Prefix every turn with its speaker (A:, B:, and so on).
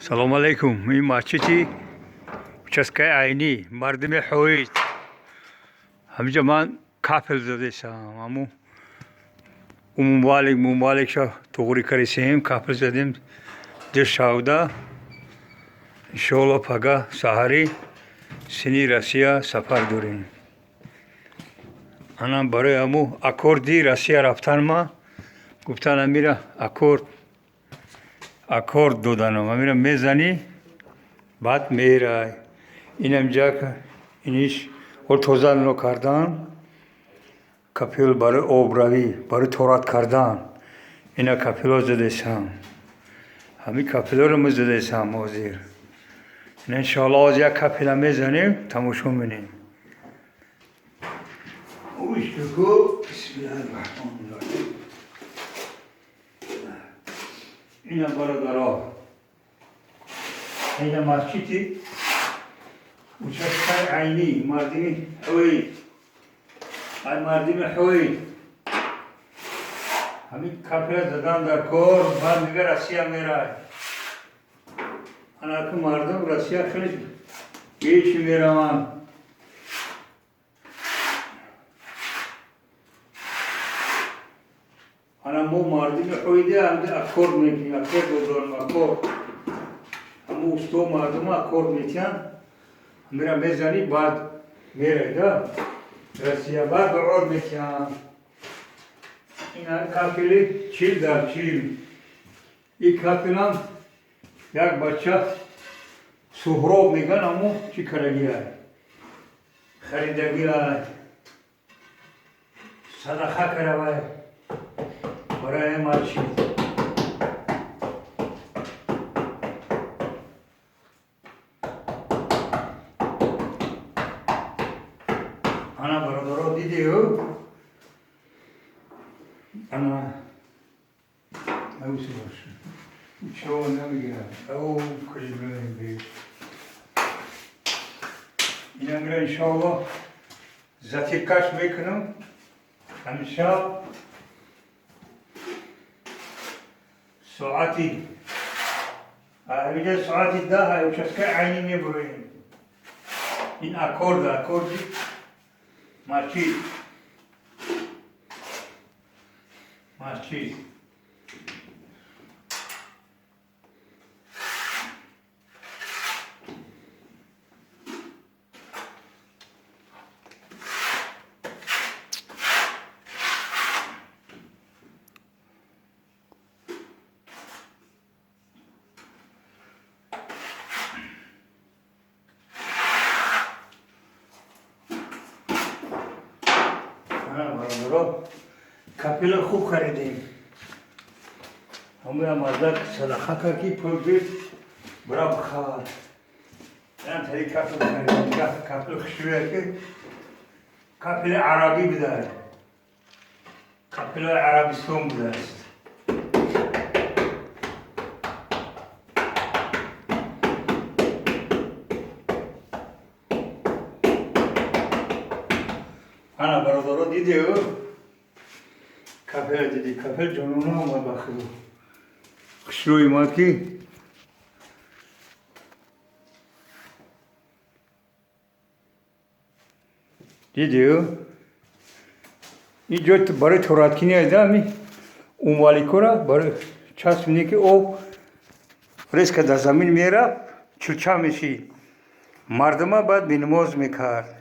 A: Салом алейкум. Ин масҷиди участкаи Айнӣ, мардуми Ҳоид. Ҳаминҷа ман кафел задесам. Ҳаму умумвалик мумваликша туғри карисем, кафел задем ду шавда. Иншоалло пага саҳарӣ сини Россия сафар дорем. Анам барои ҳаму аккорди Россия рафтан ма гуфтан амира аккорд доданам. Амира мезанӣ, баъд мерай. Инам ҷа иниш ҳол тоза но кардан, капел барои обравӣ, барои торат кардан. Ина капело задесам. Ҳамин капелоро мо задесам ҳозир. Ина иншоалло ҳозир як капела мезанем, тамошо менем. Бисмиллаҳи раҳмони раҳим. Ина бародаро. Ина масҷиди участкаи Айнӣ, мардуми Ҳоид. Ай мардуми Ҳоид. Ҳамин капела задан дар кор, баъд мега Россия мерай. Анаку мардум Россия хеле бечи мераванд. Ана мо мардуми Ҳоиде ҳамин аккорд мекунем, аккорд додорем, аккорд. Ҳамун усто мардума аккорд метиҳанд. Ҳамира мезанӣ, баъд мерай да Россия, баъд дуъод метиҳанд. Ин капели 40 дар 40. Ин капелам як бача Суҳроб меган, ҳамун чӣ карагиай, харидагиай, садақа каравай барои масҷид. Ана бародаро, дидию? Ана чо намегирад. Ау калимаи инамира иншоалло затиркаш мекунам. Ҳамин шаб соати ҳаминҷа соати 10 участкаи Айнӣ мебуроем. Ин аккорд, аккорди масҷид. Масҷид. Бародаро, капела хуб харидем. Ҳамоя мардак садақа кард, ки пул гирифт, бира бихар. Ям тари капел харидем. Капел хушрӯя ки капели арабӣ будай. Капелои Арабистон будааст. Ана бародаро, дидию? Капела диди, капел ҷонона омад ба худо. Хушрӯй омад ки дидию? Ин ҷой барои тораткинӣ айда ами умваликора барои часпине ки об резко дар замин мерафт, чулча мешид. Мардума баъд бенамоз мекард.